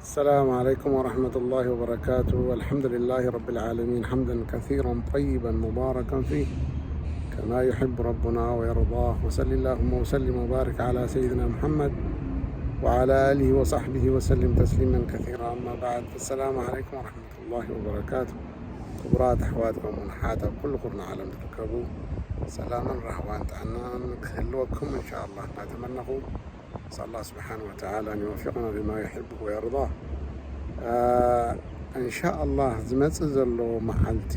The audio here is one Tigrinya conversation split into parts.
السلام عليكم ورحمة الله وبركاته. الحمد لله رب العالمين، حمدا كثيرا طيبا مباركا فيه، كما يحب ربنا ويرضاه. وصل اللهم وسلم وبارك على سيدنا محمد وعلى آله وصحبه وسلم تسليما كثيرا. أما بعد، السلام عليكم ورحمة الله وبركاته. ክቡራት ኣሕዋት ከምኡውን ኣሓት ኣብ ኩሉ ኩርናዕ ዓለም ትርከቡ፣ ሰላምን ራህዋን ጥዕናን ክህልወኩም እንሻኣላህ እናተመነኹ፣ نسأل الله سبحانه وتعالى أن يوفقنا لما يحبه ويرضاه. إن شاء الله ዝመጽእ ዘሎ መዓልቲ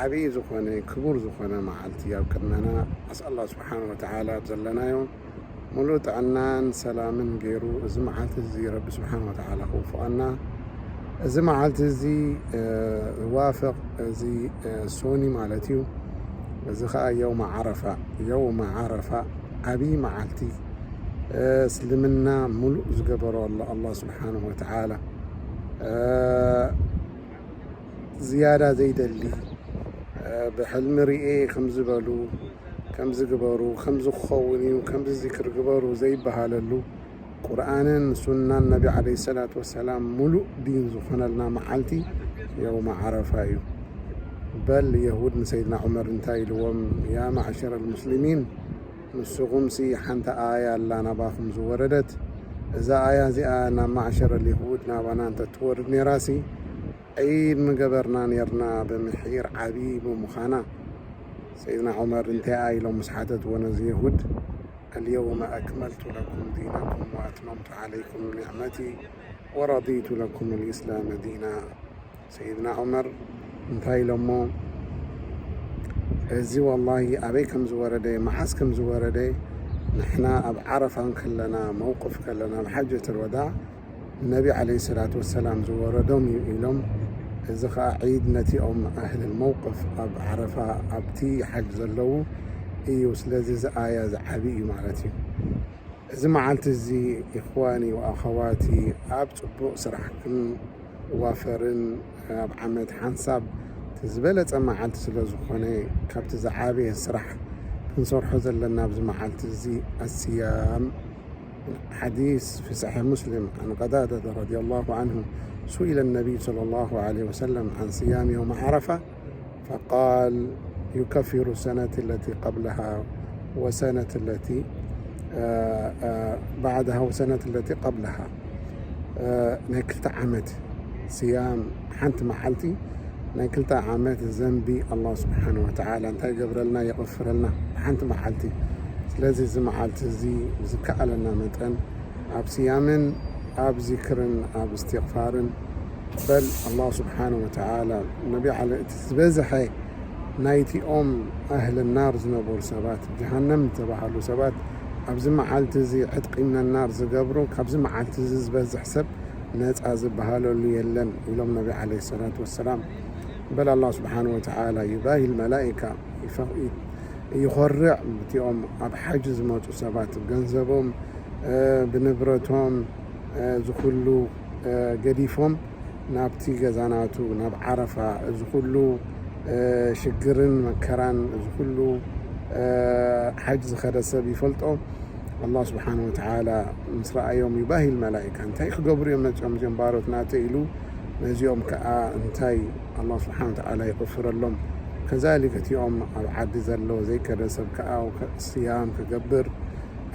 ዓብዪ ዝኾነ ክቡር ዝኾነ መዓልቲ ኣብ ቅድመና። نسأل الله سبحانه وتعالى ኣብ ዘለናዮ ሙሉእ ጥዕናን ሰላምን ገይሩ እዚ መዓልቲ እዚ ረቢ ስብሓን ወተዓላ ክውፍቐና። እዚ መዓልቲ እዚ ዝዋፍቕ እዚ ሶኒ ማለት እዩ። እዚ ኸዓ የውመ ዓረፋ፣ የውመ ዓረፋ ዓብዪ መዓልቲ እስልምና ሙሉእ ዝገበሮ ኣሎ ኣላህ ስብሓን ወተዓላ። ዝያዳ ዘይደሊ ብሕልሚ ርኤ ከምዚ በሉ፣ ከምዚ ግበሩ፣ ከምዚ ክኸውን እዩ፣ ከምዚ ዚክር ግበሩ ዘይበሃለሉ፣ ቁርኣንን ሱናን ነቢ ዓለይሂ ሰላቱ ወሰላም ሙሉእ ዲን ዝኾነልና መዓልቲ የውመ ዓረፋ እዩ። በል የሁድ ንሰይድና ዑመር እንታይ ኢልዎም? ያ ማዕሸረ ልሙስሊሚን፣ ንስኹምሲ ሓንቲ ኣያ ኣላ ናባኹም ዝወረደት፣ እዛ ኣያ እዚኣ ናብ ማዕሸረ ልየሁድ ናባና እንተትወርድ ነይራሲ ዒድ ምገበርና ነርና ብምሒር ዓቢ ብምዃና። ሰይድና ዑመር እንታይ ኢሎም ምስ ሓተትዎ ነዚ የሁድ? اليوم أكملت لكم دينكم وأتممت عليكم نعمتي ورضيت لكم الإسلام دينا. ሰይድና ዑመር እንታይ ኢሎሞ? እዚ ወላሂ ኣበይ ከም ዝወረደ፣ መዓስ ከም ዝወረደ፣ ንሕና ኣብ ዓረፋ እንከለና፣ መውቅፍ ከለና፣ ኣብ ሓጀት ልወዳዕ ነቢ ዓለይሂ ሰላቱ ወሰላም ዝወረዶም እዩ ኢሎም። እዚ ኸዓ ዒድ ነቲኦም ኣህል መውቅፍ ኣብ ዓረፋ ኣብቲ ሓጅ ዘለዉ እዩ። ስለዚ እዚ ኣያ እዚ ዓቢ እዩ ማለት እዩ። እዚ መዓልቲ እዚ ኢኽዋኒ ወኣኸዋቲ ኣብ ጽቡቕ ስራሕ ክንዋፈርን ኣብ ዓመት ሓንሳብ እቲ ዝበለጸ መዓልቲ ስለ ዝኾነ ካብቲ ዝዓበየ ስራሕ ክንሰርሖ ዘለና ኣብዚ መዓልቲ እዚ ኣስያም ሓዲስ في صحيح مسلم عن قتادة رضي الله عنه سئل النبي صلى الله عليه وسلم عن صيام يوم عرفة فقال يكفر السنة التي قبلها وسنة التي آه، آه، بعدها وسنة التي قبلها. ናይ ክልተ ዓመት ስያም ሓንቲ መዓልቲ ናይ ክልተ ዓመት ዘንቢ ኣላህ ስብሓን ወተዓላ እንታይ ይገብረልና? የቕፍረልና ብሓንቲ መዓልቲ። ስለዚ እዚ መዓልቲ እዚ ብዝከኣለና መጠን ኣብ ስያምን ኣብ ዚክርን ኣብ እስትቕፋርን በል ኣላህ ስብሓን ወተዓላ ነቢ ዓለ እቲ ዝበዝሐ ናይቲኦም ኣህል ናር ዝነበሩ ሰባት፣ ጀሃነም ዝተባሃሉ ሰባት ኣብዚ መዓልቲ እዚ ዕጥቂ ምነ ናር ዝገብሩ፣ ካብዚ መዓልቲ እዚ ዝበዝሕ ሰብ ነፃ ዝበሃለሉ የለን ኢሎም ነቢ ዓለይሂ ሰላቱ ወሰላም። በል ኣላህ ስብሓን ወተዓላ ዩባሂል መላኢካ ይፈ- ይኾርዕ ብቲኦም ኣብ ሓጅ ዝመፁ ሰባት ብገንዘቦም ብንብረቶም እዚ ኩሉ ገዲፎም ናብቲ ገዛናቱ ናብ ዓረፋ እዚ ኩሉ ሽግርን መከራን እዚ ኩሉ ሓጅ ዝኸደ ሰብ ይፈልጦ። ኣላህ ስብሓን ወተዓላ ምስ ረኣዮም ይባሂል መላኢካ እንታይ ክገብሩ እዮም መፅኦም እዚኦም ባሮት ናተ ኢሉ ነዚኦም ከዓ እንታይ ኣላህ ስብሓን ወተዓላ ይቕፍረሎም። ከዛሊክ እቲኦም ኣብ ዓዲ ዘሎ ዘይከደ ሰብ ከዓ ስያም ክገብር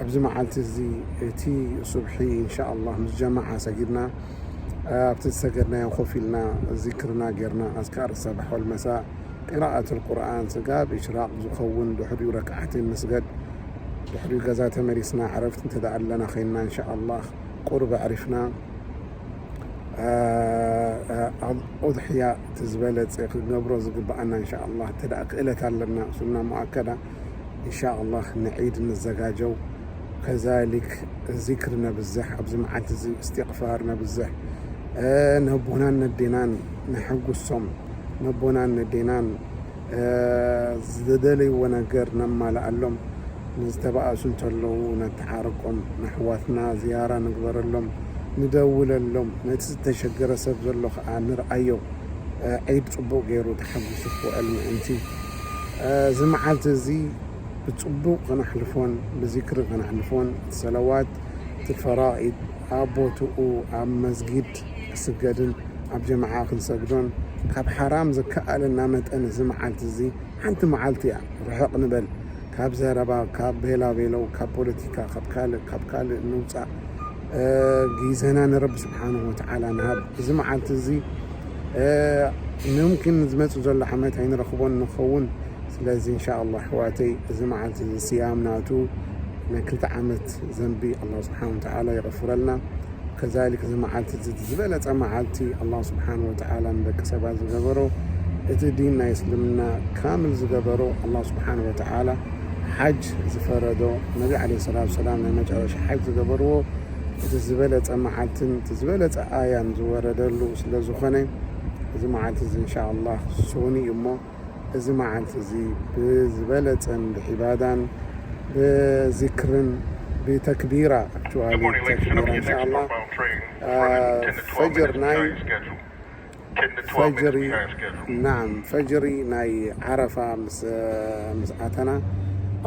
ኣብዚ መዓልቲ እዚ እቲ ሱብሒ እንሻ ኣላህ ምስ ጀማዓ ሰጊድና ኣብቲ ዝሰገድናዮ ኮፍ ኢልና ዚክርና ጌርና ኣዝካር ሰባሕ ወልመሳ ቅራኣት ልቁርኣን ስጋብ ኢሽራቅ ዝኸውን ድሕሪኡ ረክዓተይ መስገድ ድሕሪኡ ገዛ ተመሊስና ዕረፍቲ እንተ ኣለና ኮይንና እንሻ ኣላህ ቁርብ ኣዕሪፍና ኡድሕያ እቲ ዝበለፀ ክንገብሮ ዝግብኣና እንሻ ኣላህ እንተ ክእለት ኣለና ሱና ሙኣከዳ እንሻ ኣላህ ንዒድ ንዘጋጀው። ከዛሊክ ዚክር ነብዝሕ ኣብዚ መዓልቲ እዚ እስትቕፋር ነብዝሕ። ነቦናን ነዴናን ነሐጉሶም። ነቦናን ነዴናን ዝደለይዎ ነገር ነማልኣሎም። ንዝተባእሱ እንተለዉ ነተዓርቆም። ነሕዋትና ዝያራ ንግበረሎም፣ ንደውለሎም። ነቲ ዝተሸገረ ሰብ ዘሎ ከዓ ንርኣዮ። ዒድ ፅቡቕ ገይሩ ተሓጒሱ ክውዕል ምእንቲ እዚ መዓልቲ እዚ ብፅቡቕ ከነሕልፎን ብዚክሪ ከነሕልፎን እቲ ሰለዋት እቲ ፈራኢድ ኣብ ቦትኡ ኣብ መስጊድ ክስገድን ኣብ ጀማዓ ክንሰግዶን ካብ ሓራም ዝከኣለና መጠን እዚ መዓልቲ እዚ ሓንቲ መዓልቲ እያ። ርሕቕ ንበል ካብ ዘረባ፣ ካብ ቤላ ቤለው፣ ካብ ፖለቲካ፣ ካብ ካልእ ካብ ካልእ ንውፃእ። ግዜና ንረቢ ስብሓንሁ ወተዓላ ንሃብ። እዚ መዓልቲ እዚ ሙምኪን ዝመፅእ ዘሎ ዓመት ኣይንረኽቦን ንኸውን። ስለዚ እንሻ ኣላህ ኣሕዋተይ፣ እዚ መዓልቲ እዚ ስያም ናቱ ናይ ክልተ ዓመት ዘንቢ ኣላህ ስብሓን ወተዓላ ይቐፍረልና። ከዛሊክ እዚ መዓልቲ እዚ ዝበለፀ መዓልቲ ኣላህ ስብሓን ወተዓላ ንደቂ ሰባት ዝገበሮ፣ እቲ ዲን ናይ እስልምና ካምል ዝገበሮ ኣላህ ስብሓን ወተዓላ ሓጅ ዝፈረዶ፣ ነቢ ዓለይሂ ሰላቱ ሰላም ናይ መጨረሻ ሓጅ ዝገበርዎ፣ እቲ ዝበለፀ መዓልትን እቲ ዝበለፀ ኣያን ዝወረደሉ ስለ ዝኾነ፣ እዚ መዓልቲ እዚ እንሻ ኣላህ ሶኒ እዩ እሞ፣ እዚ መዓልቲ እዚ ብዝበለፀን ብዒባዳን ብዚክርን ብተክቢራ፣ ኣክቹዋሊ ተክቢራ እንሻ ኣላህ ፈጅር ናይ ፈጅሪ ናዓም ፈጅሪ ናይ ዓረፋ ምስ ኣተና፣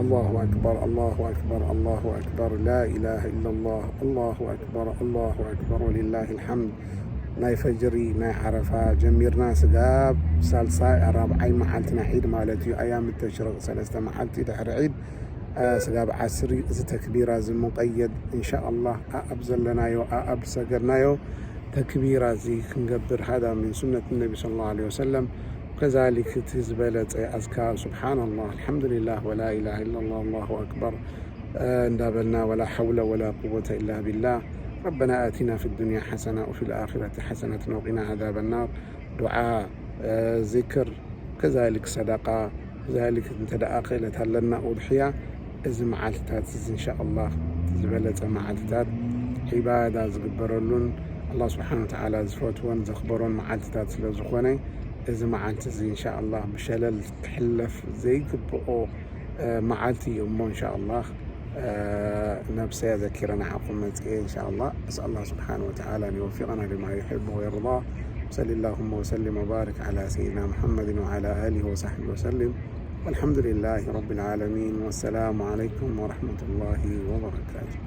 ኣላሁ ኣክበር ኣላሁ ኣክበር ኣላሁ ኣክበር ላኢላሃ ኢላላህ ኣላሁ ኣክበር ኣላሁ ኣክበር ወሊላሂ ልሓምድ። ናይ ፈጅሪ ናይ ዓረፋ ጀሚርና ስጋብ ሳልሳይ ኣራብዓይ መዓልቲ ናይ ዒድ ማለት እዩ። ኣያም ተሽርቕ ሰለስተ መዓልቲ ድሕሪ ዒድ ስጋብ ዓስሪ እዚ ተክቢራ እዚ ሙቀየድ እንሻ ኣላህ ኣኣብ ዘለናዮ ኣኣብ ዝሰገድናዮ ተክቢራ እዚ ክንገብር ሃዳ ምን ሱነት ነቢ ስለ ላሁ ዐለይሂ ወሰለም። ከዛሊክ እቲ ዝበለፀ ኣዝካር ስብሓንላህ ኣልሓምዱሊላህ ወላ ኢላሃ ኢላላህ ኣላሁ ኣክበር እንዳበልና ወላ ሓውለ ወላ ቁወተ ኢላ ቢላህ። ረበና ኣቲና ፊ ዱንያ ሓሰና ወፊ ልኣኺረቲ ሓሰነትን ወቂና ዓዛበ ናር። ዱዓ፣ ዚክር፣ ከዛሊክ ሰደቃ፣ ከዛሊክ እንተ ደኣ ክእለት ኣለና ኡድሕያ። እዚ መዓልትታት እዚ እንሻ ኣላህ ዝበለፀ መዓልትታት ዒባዳ ዝግበረሉን ኣላህ ስብሓን ወተዓላ ዝፈትዎን ዘኽበሮን መዓልትታት ስለ ዝኾነ፣ እዚ መዓልቲ እዚ እንሻ ኣላህ ብሸለል ክሕለፍ ዘይግብኦ መዓልቲ እዩ እሞ እንሻ ኣላህ ነብሰይ ኣዘኪረ ንዓኹም መፅኤ እንሻ ኣላህ። أسأل الله سبحانه وتعالى أن يوفقنا لما يحب ويرضى. وصل اللهم وسلم وبارك على سيدنا محمد وعلى آله وصحبه وسلم. والحمد لله رب العالمين. والسلام عليكم ورحمة الله وبركاته.